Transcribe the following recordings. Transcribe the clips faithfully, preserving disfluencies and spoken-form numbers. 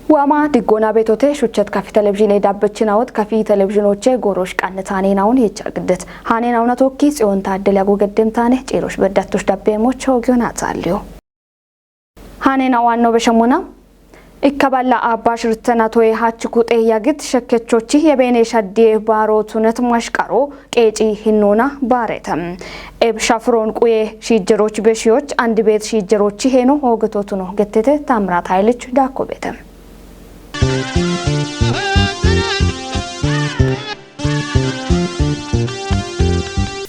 Waama diggoona beetote shuchet kafi televizhiine dabbechinawot kafi televizhiinoche goorosh qannitaane nawun yecha giddet. Haane nawuna tokki Tsiyoon Taaddele ago geddemtaane ciirosh beddattosh dabbeemoch hoogiyoona taalliyo. Haane nawaanno beshemmona. Ikkaballa abba shirtena toye hach kuxe yagit shekkechochi yebene shaddiye baaro tunet mashqaro qeeci hinnoona baarete. Eb shafron quye shiijjeroch beshiyoch andi beet shiijjerochi heeno hoogeto tuno gettete Taamiraat Hayilich daakko beete.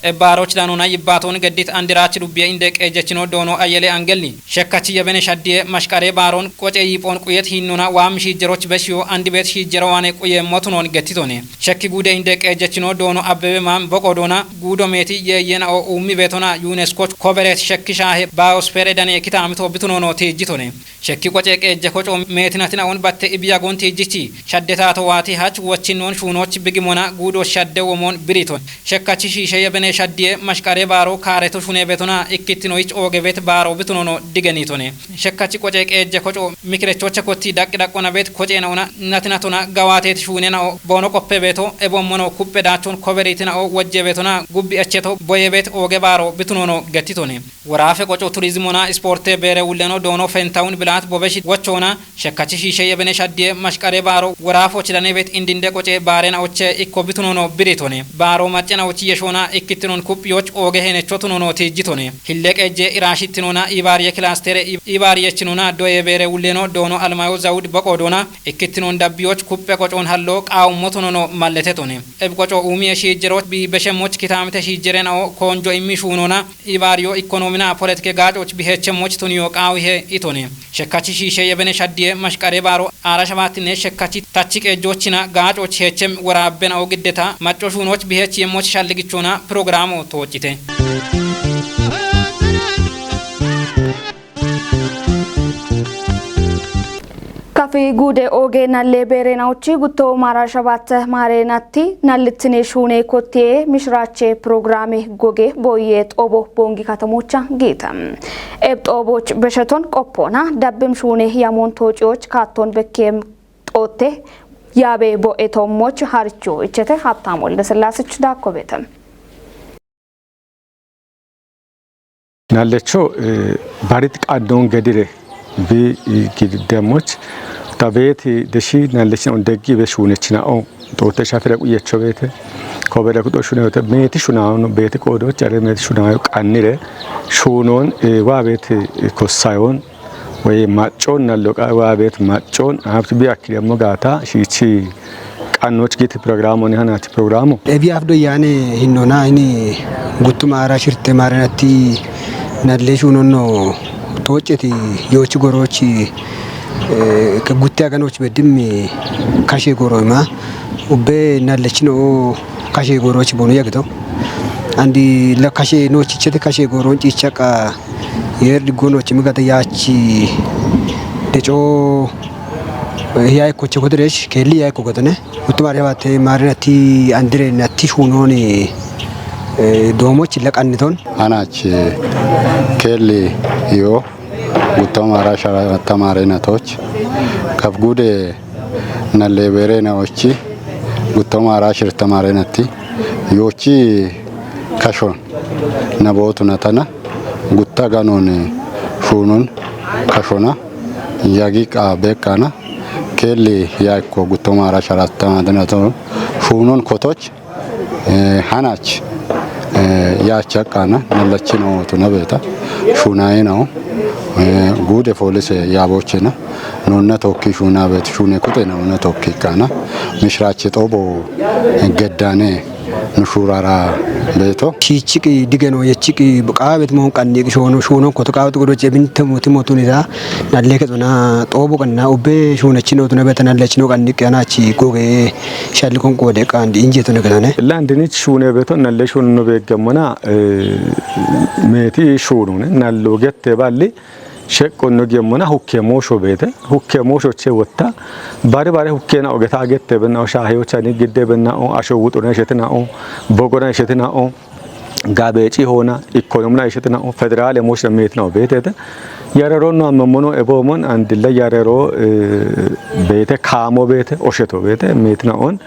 Ebbaaroch danuna yibbaaton geddit andirach dubbiye inde qeejjechino doono Ayyele Angelli. Shekkachi yebene shaddiye mashqare baaron qoce yiiphon quyet hiinnona waam shiijjeroch beshiyo andi beet shiijjero waane quye motunon gettitone. Shekki guude inde qeejjechino doono Abbebe Maam boqo doona guudo meeti yeeyena o uummi beetona UNESCO kobereet shekki shaahe biosphere dane kitaamito bitunono tiijjitone. Shekki qoce qeejje koco meetinatina on batte ibiyagon tiijjichi. Shadde taato waati hach wochinnoon shuunooch bigimona guudo shadde womoon biriton. Shekkachi shiishe yebene shaddiye mashqare baaro kaareto shune betona ikkittinoyich ooge bet baaro bitunono digenitone. Shekkachi qoce qeejje koco mikirechoche kotti daqqi daqqona bet koce naona natinatona gawaateet shuune nao boono qoppe beeto ebommono kuppe daachon koberitinao wojje betona gubbi echeto boye bet ooge baaro bitunono gettitone. Woraafe qoco turizimona isporte beere wulleno doono fentawun bilaat bobeshi wochoona shekkachi shiishe yebene shaddiye mashqare baaro woraafochi danebet indinde qoce baarena oche ikko bitunono biritone. Baaro maccena ochi yeshoona ikkittinon kuphiyoch ooge henecho tunono tiijjitone. Hille qeejje iraashittinona ibaariye kilaastere ib-, ibaariyechinona doye beere wulleno doono Almayo Zawud boqo doona ikkittinon dabbiyoch kuphe qocoon hallo qaawummo tunono malletetone. Eb qoco uumiye shiijjeroch bi beshemmoch kitaamite shiijjere nao koonjo immi shuunona ibaariyo ikonomina poletike gaacoch bihechemmoch tuniyo qaawihe itone. Shekkachi shiishe yebene shaddiye mashqare baaro aara shabaattinne shekkachi tachi qeejjochina gaacoch hechem woraabbe nao giddeta macco shuunoch bihech yemmoch shalligichona pirogiraamo tooccite. Kafi guude ooge nalle beerenaochi gutto maara shabatte maarenatti nallittine shuune kottiye mishiraache pirogiraame goge boye xoobo boongi katamocha giita. Eb xooboch besheton qoppoona dabbim shuune yamoon toociyoch kaatton bekkeem xootte yaabe bo'e toommoch haricho ichete Habtaam Wolde Sillaasech daakko beete. Nallecho, eh, barit qannoon gedire bi, eh, giddemoch, ta beeti deshi nallechin on deggi be shuunechina'o, xootte shafira quyecho beete, kobere kuxo shunayote, meeti shunayono, beeti qoodoch are meeti shunayo qannire, shuunoon, eh, waa beeti, eh, kossayoon, Woy maccoon nallo qa-, waa beet maccoon, haabti bi akki demmo gaata, shiichi qannoch giti pirogiraamo ni hanaati pirogiraamo. Ebi afdo yaane hinnona ini guttuma ara shirte maarenatti nalle shuunonno toocceti yoochi goroochi, eh, ke gutte aganoch beddimmi kashe goroima ubbe nallechino kashe goroochi bonu yagito. Andi la kashe noochichete kashe goroon ciichaqa Yer diggonochi migate yaachi deco hiya ikkoche koderesh kelli hiya ikko gotone. Uttumar yabate marinati andire natti shuunoni, eh, doomochi laqanniton. Anachi kelli yo guttoma ara shara tamare natoch. Kaf gude nalle bere na ochi guttoma ara shir tamare natti. Yochi kashon na bootu na tana gutta ganon shuunon kashona yagi qa beqqana kelli ya ikko guttoma ara sharattama dana to shuunon kotoch, eh, hanach, eh, ya chaqqana nallachino tuna beeta shuunaye nao, eh, gude folise ya bochena nonna tokki shuuna beet shuune kute nonna tokki kana mishrache xobo geddane nu shuurara beeto. Shiichiqi digeno yechiqi qaabet moon qanni shoono shuunon koto qaabet godoche binte moti motunira nalle kexona xoobo qanna ubbe shuunachino tuna beeta nallechino qanni qanachi goge shalli kon qode qandi injeto ne kexone. Landinich shuune beeto nalle shuuno beegamana, eh, meeti shuunune nallo gette balli Sheqqonno gemmona hukke moosho beete, hukke moosho che wotta, bare bare hukkena ogeta agette benna o shaaheyo chani gidde benna o asho wuxune shetena o bogona shetena o gabeeci hoona, ikkonomna ishitinao, federale moshna miitinao beetete. Yarero no ammono eboomon andilla yarero, eh, beete kaamo beete, osheto beete, miitinaon.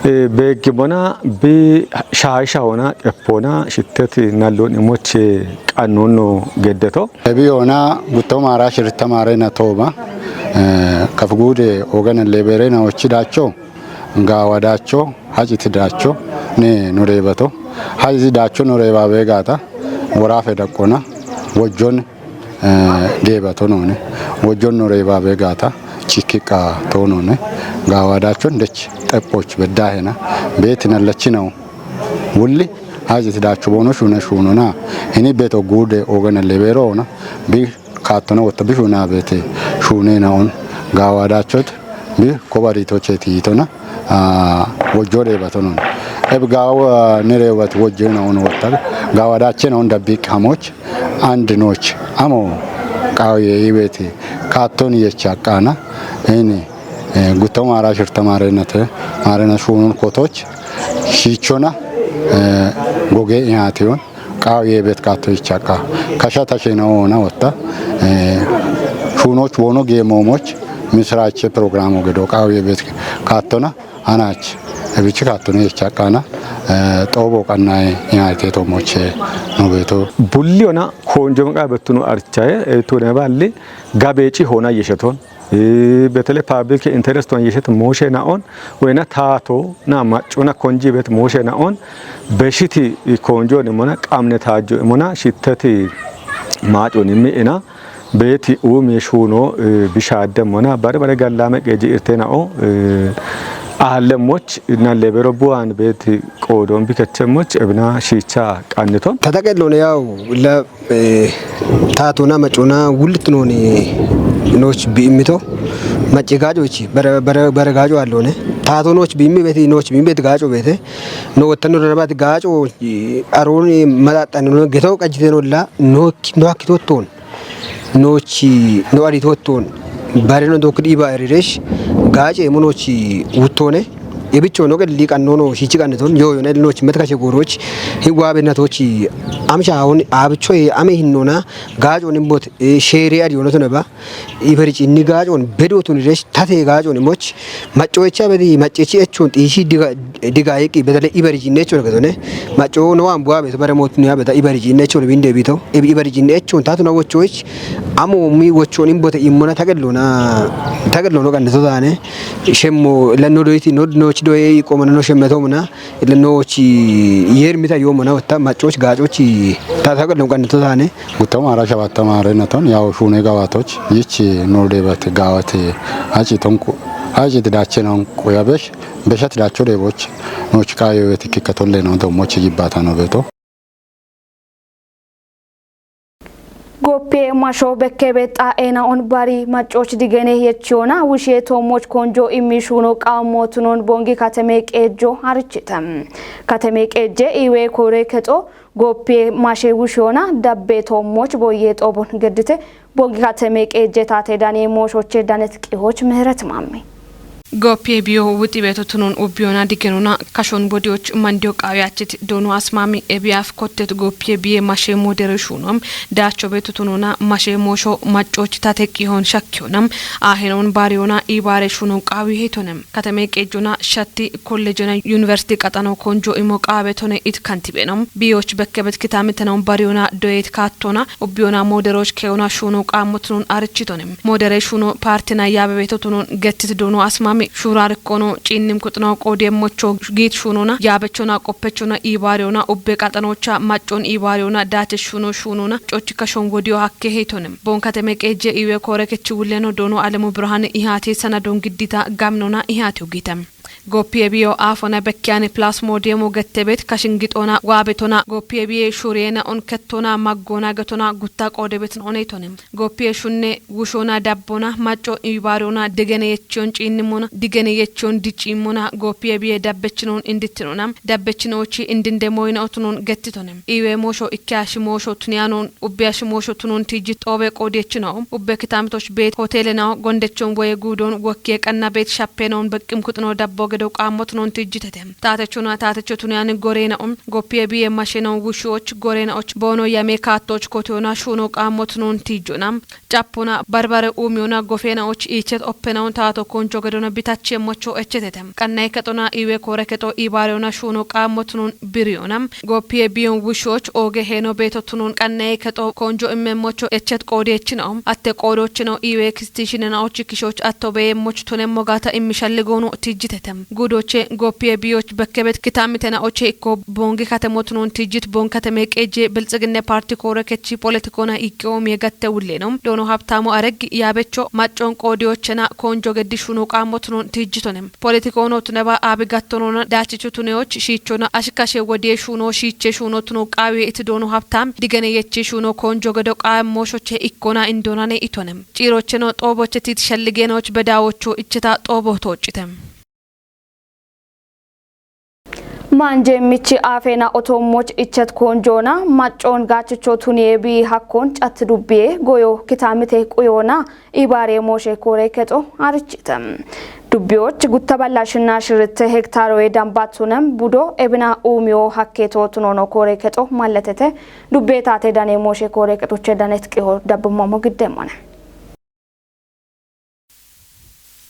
Eh, beeggimona bi shaisha hoona, eppona, shitteti nallon imoche qannonno geddeto. Ebi hoona gutto maara shiritta maarena tooba, eh, kafguude ogana leberena ochidacho, gaawadacho, hacitidacho, ne norebato. Hacitidacho noreba beegata, worafe daqqona, wojjon, eh, geebato noone. Wojjon noreba beegata, chikkiqa toonone. Gaawadachon dech xephoch beddahena. Beetina lachinao. Wulli, hacitidacho boono shuuna shuunona. Ini beto guude ogana leberona. Bi kaattona wotta bi shuuna beete shuunena on. Gaawadachot bi kobaritocheti yitona. Ah, wojjo reebatonon. Eb gaawa ne reebat wojjena on wotta. Gaawadachena on dabbiq hamoch. And nooch. Amo qaawiye ibeeti. Kaatton yecha qaana. Ini, eh, gutto maara shirta maarenate. Maarena shuunun kotoch. Shiichona, eh, goge ihaatiyon. Qaawiye bet kaatto ichaqa. Kasha tashena oona wotta. Eh, shuunoch boono geemoomoch. Misraache programo gedo qaawiye bet kaattona. Anach. Ebichi kaattona ichaqana. Eh, xoobo qannae ihaate tomoche no beeto. Bulli ona konjo maqaa bettuno archaye, eh, tune balli gabeeci hoona yesheton. Eh, betele public interest on yeshet mooshe naon, wena taato na maccona konji bet mooshe naon, beshiti konjo imona, qamne taajjo imona, shitteti maacon immi ina, beeti uumi shuuno, eh, bishaadde mona, bare bare gallame qeeji irte nao, eh, aallemmoch, na lebero buan beeti qoodon bikechemmoch, ebina shiicha qanniton. Tataqellone yaw, la Eh, taatona macona wultnoni nooch biimmito macce gaacochi bare, bare, bare gaaco allone. Taato nooch biimmi beti, nooch biimmi beti gaaco bete. No wottano darabati gaaco, eh, arooni madaxxanni no geto qajjitenolla no, no hakkitotton. Noochi no aritotton. Bare no dok dhiiba eriresh gaace mo noochi wuttone. Ebicho no qelli qannono shichi qanneton yo yo nel noochi met kashe goroch. Hi wabe natochi amsha on abcho e ame hinnona gaaco nimbot, eh, shere ari ono tonaba. Iberici ni gaaco on bedo tun resh tate gaaco ni moch. Macco echa bedi maccechi echon tishi diga, diga yeki bedale iberici ne echon gedone. Macco no ambu abe to bare mot ni abe da iberici ne echon binde bito. Ebi iberici ne echon tatu na wocho ech. Amo mi wocho nimbote immona taqellona, taqellono qanneto dane. Shemmo lanno doyti no, no chi doye iqomana no shemmetomona. Ila noochi yer mita yomona wotta maccoch gaacochi ta, taqellon qanneto dane. Gutto maara shabatta maarennaton yaw shuune gaawatoch yich no debat gaawate haci tonku haci tidachenon quyabesh beshat dacho deboch nooch qaayo beti kikkatolle no dommoch yibbata no beto. Goppie masho bekkebe xa'ena on bari maccoch digene yechiyona wushe toommoch konjo immi shuuno qaammotunon bongi kateme qeejjo harichite. Kateme qeejje iwe kore kexo goppie mashe wushiyona dabbe toommoch boye xoobon geddite bongi kateme qeejje taate dane mooshoche danet qihoch ምህረት ማሜ. Goppie biyo wuxi beeto tunon ubbiyona digenona kashon bodiyoch mandiyo qaawiyachit doono asmaami ebiyaaf kottet goppie biye mashe moodere shuunom daacho beeto tunona mashe moosho maccoch tate qihon shakkiyonam aahenon baariyona iibaare shuunon qaawi heetonem. Katame qeejjona shatti kollejona yuniversiti qaxano konjo imo qaabe tone it kantibenom. Biyoch bekkebet kitaamitanon baariyona doyet kaattona ubbiyona mooderoch keyona shuuno qaammotunon arichitonem. Moodere shuuno paartina yaabebeetotunon gettit doono asmaami shuurarikkono ciinnim kuxino qoodiyemmocho giit shuunona yaabechona qoppechona iibaariyona ubbe qaxanocha maccon iibaariyona daate shuuno shuunona cochi kashon wodiyo hakke heetonem. Bon kateme qeejje iwe koore kechi wulleno doono Alemu Birhane ihaate sanadon giddita gaminona ihaate ugitem. Goppie biyo aafona bekkiyane plasmodiyemo gettebet kashingixona waabetona goppie biye shuuriyena on kettona maggona getona gutta qoodebetin oneytonem. Goppie shunne wushona dabbona macco iibaariyona digene yechiyon ciinnimona digene yechiyon dicciimmona goppie biye dabbechinon indittinona dabbechinochi indinde moyina otunon gettitonem. Iwe moosho ikkeya shimoosho tuniyanon ubbeya shimoosho tunon tiijji xoobe qoodiyechino ubbe kitaamitoch beet hoteelena gondechon woye guudon wokkiye qanna beet shappenon beqqim kuxino dabbo gedo qaammotunon tijjitete. Taatechuna taatecho tuniyani goreena on goppiye biye masheno wushuoch goreena och boono yame kaattoch kotiona shuno qaammotunon tijjona. Cappona barbare umiona gofeena och iichet oppena on taato konjo gedona bitachi emmocho echetete. Qannay kexona iwe koore kexo ibareona shuno qaammotunon biriona. Goppiye biyon wushoch ooge heeno beetotunon qanna'e kexo konjo immemmocho echet qoodiyechinaw. Atte qoodochinaw iiwe kistishinena och kishoch atto beyeemmoch tonemmo gaata immishalligoonu tijjitete. Guudoche goppiye biyoch bekkebet kitamitena oche ikko bongi katemotunon tijjit bon kateme qeje bilxiginne parti koore kechi politikona iqqiyoomiye gatte wulleeno. Doono Habtaamu Areggi yaabecho maccon qoodiyochena konjo geddi shuno qaammotunon tijjitone. Politikoono tuneba aabi gattonona daachichu tuneyoch shiichona ashikashe wodiye shuuno shiiche shuuno tuno qaawiye iti doono Habtaam digene yechi shuuno konjo gedo qaammooshoche ikkona indoonane itone. Ciirocheno xooboche tiit shalligeenoch bedaawocho icheta xoobo tooccite. Maanje michi aafeena otoommoch ichet konjoona maccoon gaachicho tuniye bi hakkon cat dubbiye goyo kitaamite quyoona ibaare mooshe koore kexo arichite. Dubbiyoch gutta balla shinna shiritte hektaroye dambattunem budo ebina uumiyo hakketo tunono koore kexo malletete. Dubbe taate dane mooshe koore kexoche danet qiho dabbummomo giddeemmone.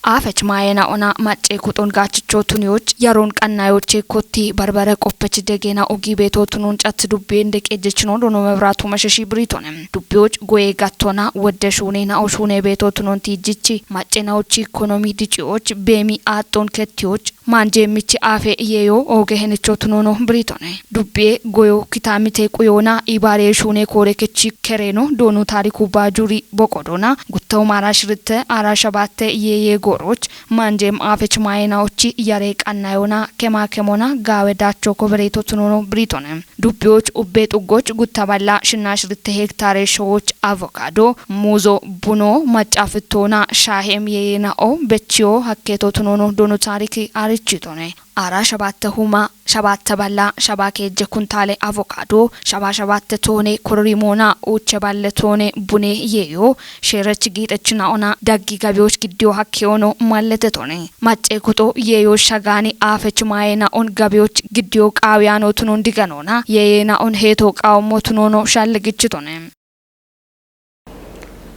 Aafech maayena ona macce kuxon gaachicho tuniyoch yaron qannayoche kotti barbare qoppech degena ogi beeto tunon cat dubbe inde qejjechino doono mebratu mashashi biritone. Dubbiyoch goye gattona wodde shuune na o shuune beeto tunon tijjichi macce na ochi ikonomi diciyoch beemi aaxxon kettiyoch maanje michi aafe yeeyo ooge henicho tunono biritone. Dubbiye goyo kitaamite quyoona ibaare shuune koore kechi kereeno doono taariku baajuri boqodona. Guttawu maara shiritte aara shabatte yeeye gooroch maanjem aafech maayena ochi yare qannayona kema kemona gaawe daacho kobereto tunono biritone. Dubbiyoch ubbe xuggoch gutta balla shinna shiritte hektaare showoch avokado, muuzo, buno, macca fittoona, shaahem yeyena'o bechiyo hakketo tunono doono taariki arichitone. Aara shabatte huma, shabatte balla, shaba keejje kuntaale avokado, shaba shabatte toone kororimoona, uuche balle toone bune yeeyo, sheerech giixechina'ona daggi gabiyoch giddiyo hakkeyono malletetone. Macce kuxo yeeyo shagaani aafech maayena on gabiyoch giddiyo qaawiyaano tunon diganona, yeeyena on heeto qaawommo tunono shalligichitone.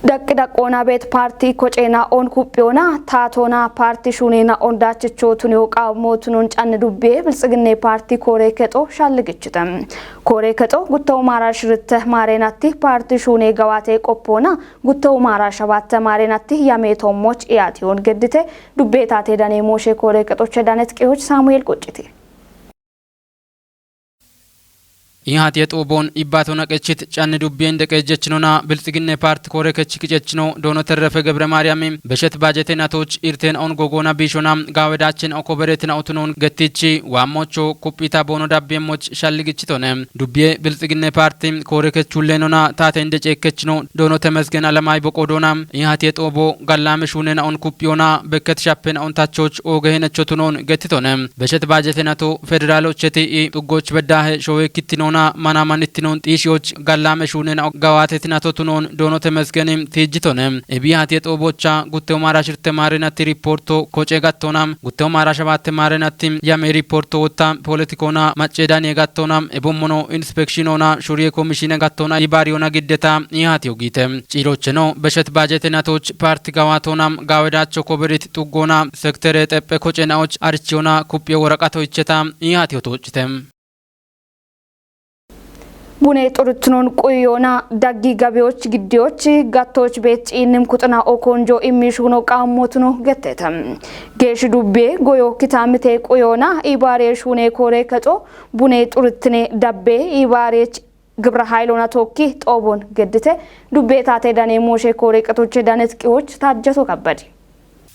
Daqqi daqqoona beet paarti koceena on kuphiyoona taatoona paarti shuuneena on daachicho tuniyo qaawommo tunon canni dubbiye bilxiginne paarti koore kexo shalligichite. Koore kexo guttawu maara shiritte maareenatti paarti shuune gawaate qoppoona guttawu maara shabatte maareenatti yame toommoch iyaatiyoon geddite dubbe taate dane mooshe koore kexoche danet qihoch Saamu'eel Qucciti. Ihatiye xuuboon ibbaatona qechit canni dubbiyen deqeejjechinona bilxiginne paarti koore kechi kicechino doono Terrefe Gebre Maariyami beshet baajete natoch irten on gogoona biishona gaawe daachen okoberetina otunon gettichi waammocho kuphita boono dabbiyemoch shalligichitone. Dubbiye bilxiginne paarti koore kechullenona taate inde ceekkechino doono Temesgen Alamay boqo doona ihatiye xuubo gallaame shuunena on kuphiyona bekket shappena on tachoch ooge henecho tunon gettitone. Beshet baajete nato federaalocheti i xuggoch beddahe showe kittinona mana manittinon xiishiyoch gallaame shuunena gawaatetinato tunon doono Temesgeni tiijjitone. Ebi hatiye xoobocha guttewo maara shirte maarenatti riporto koce gattona. Guttewo maara shabatte maarenatti yame riporto wotta politikona macce daniye gattona. Ebommono inspekshinona shuriye komishine gattona ibaariyona giddeta ihatiyo giite. Ciirocheno beshet baajete natoch paarti gawaatona gaawe daacho koberit xuggoona sektere xeppe koce naoch arichiyona kuphiye woraqato icheta ihatiyo tooccite. Bune xurutnon quyoona daggi gabiyoch giddiyoch gattoch beet ciinnim kuxina okonjo immi shuno qaammotuno gettete. Geesh dubbe goyo kitaamite quyoona ibaare shuune koore kexo bune xuruttine dabbe ibaarech gibra hayilona tookki xoobon geddite dubbe taate dane mooshe koore kexoche danet qihoch Taajjato Kabbadi.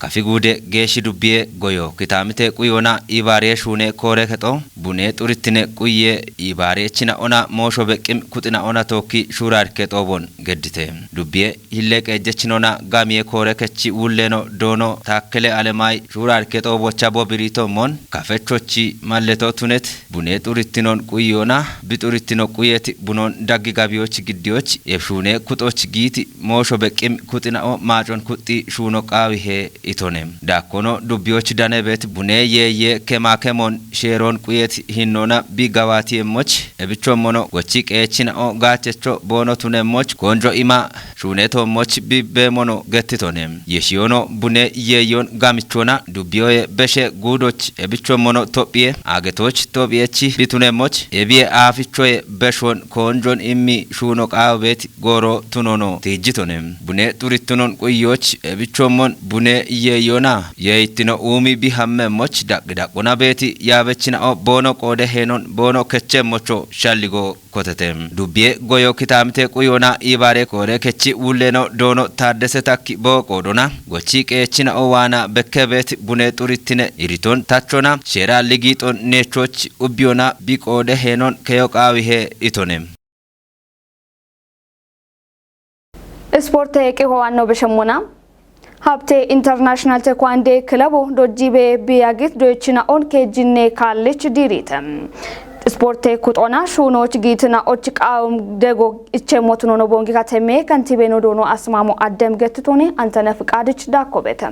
Kafi guude geeshshi dubbiye goyo kitaamite quyoona iibaariye shuune koore kexo bune xurittine quye iibaariye china ona moosho beqqim kuxina ona tookki shuuraarke xoobon geddite. Dubbiye hille qeejjechinona gaamiye koore kechi wulleeno doono Taakkele Alemay shuuraarke xoobocha bo biriito mon kafechochi malleto tunet bune xurittinon quyoona bi xurittino quyeti bunon daggi gabiyoch giddiyoch yeb shuune kuxoch giiti moosho beqqim kuxina'o maacon kuxxi shuuno qaawihe itone. Daakkono dubbiyoch danebet bune yeeye kemakemon sheeron quyet hinnona bi gawati emmoch ebichommono gochi qeechina'o gaachecho boono tunemmoch koonjo ima shuunetommoch bi beemono gettitone. Yeshiyono bune yeeyon gamichona dubbiyoye beshe guudoch ebichommono tophiye agetoch tophiyechi bitunemmoch ebiye aafichoye beshon koonjon immi shuuno qaawubet gooro tunono tiijjitone. Bune xurittunon quyyoch ebichommon bune yeeyona yeeyittino uumi bihammemmoch daqqi daqqona beeti yaabechina'o boono qoode heenon boono kechemmocho shalligo kotete. Dubbiye goyo kitaamite quyona ibaare koore kechi wulleno doono taaddese takki boo qoodona gochi qeechina'o waana bekke beet bune xurittine iriton tachona sheera ligiixon neechoch ubbiyona bi qoode heenon keyo qaawihe itone. Ispoorte qihowanno beshemmona. Habte International Tekwande Kilabo dojjibe biyagit doychina'on keejjinne kaallich diirite. Ispoorte kuxona shuunoch giitina'och qaawum dego ichemmotunono Boongi Kateme kantibeno doono asmaamo addem gettitoni Antene Fiqaadich daakkobete.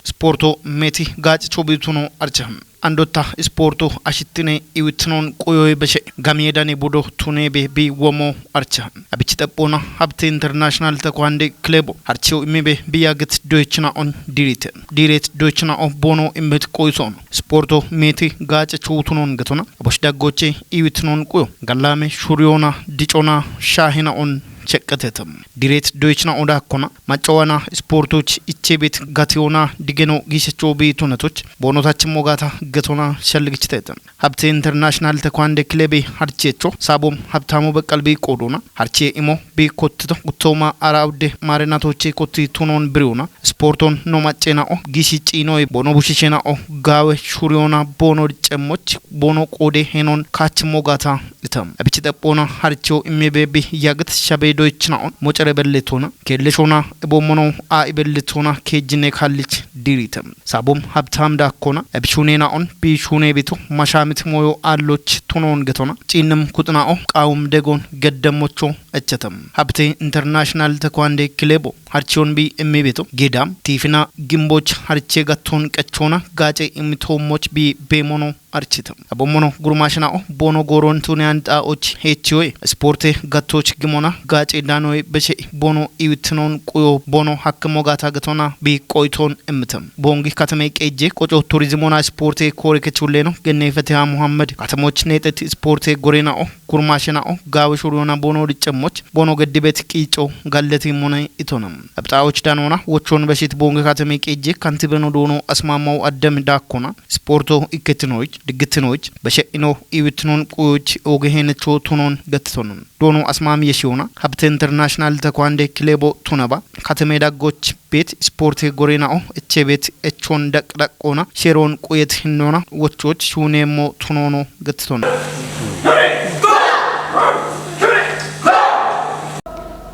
Ispoorto meeti gaacicho biituno archa. Andotta ispoorto ashittine iwittinon quyoy beshe gamiyedani budo tuneebe bi womo archa. Abichi xaphona Habte International Tekwande Kilebo harchiyo immibe bi yagit doychina'on diirite. Diiret doychina'o boono imbet qoyson. Ispoorto meeti gaacicho utunon getona. Abosh daggoche iwittinon quyo. Gallame shuriyona dicona shaahina'on cheqqetete. Diiret doychina'o daakkona. Macowana ispoortoch ichebet gatiyona digeno giishecho bi tunatoch boonotach mogata getona shalligichitete. Habte International Tekwande Kilebe harchecho Saabom Habtamu Beqqal bi qoodona. Harche imo bi kottito guttooma ara udde maarenatoche kotti tunon biriyona. Ispoorton no macena'o giishi ciinoy boono bushishena'o gaawe shuriyona boono cemmoch boono qoode heenon kaach mogata itam. Abichi xaphona harcho immibe bi yagit shabe doychina'on mocere belletona. Keelleshona ebommono a ibelletona keejjine kaallich diirite. Saabom Habtam daakkona ebishunena'on bi shunebito mashamit moyo aalloch tunon getona. Ciinnem kuxina'o qaawum degon geddemmocho echetem. Habte International Tekwande Kilebo harchiyon bi immibeto. Geedam tiifina gimboch harche gatton qechona gaace immitoommoch bi beemono archite. Abommono gurmashina'o boono gooron tuniyan xaa'och heechiyoy ispoorte gattoch gimona gaace daanoy beshe boono iwittinon quyo boono hakkimo gaata getona bi qoyton immitem. Boongi Katame qeejje qoco turizimona ispoorte koore kechulleno genne Fatiha Muhammad katamoch neexet ispoorte gorena'o gurmashina'o gaawe shuriyona boono dicemmoch boono geddibet qiico galleti mone itonam. Abxaa'och daanona wochon beshit Boongi Katame qeejje kantibeno doono asmaamawu addem daakkona. Ispoorto ikketinoyich, diggitinoyich, beshe'ino iwittinon quyoch oge heenecho tunon gettitonon. Doono asmaam yeshiyona, Habte International Tekwande Kilebo tunaba, Katame daggoch beet ispoorte gorena'o, eche beet echon daq daqqona, sheron quyet hinnona, wochoch shuunemmo tunono gettitona.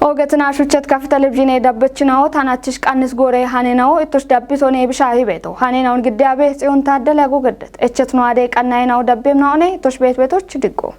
Ogetina shuchet kaf televizhine dabbechinawo tanachich qannis gore hanena'o ittosh dabbitone bishahi beto. Hanena'on giddiyabe Tsiyon Taaddale agu geddet. Echet no ade qannayena'o dabbemna'one ittosh beet betoch diggo.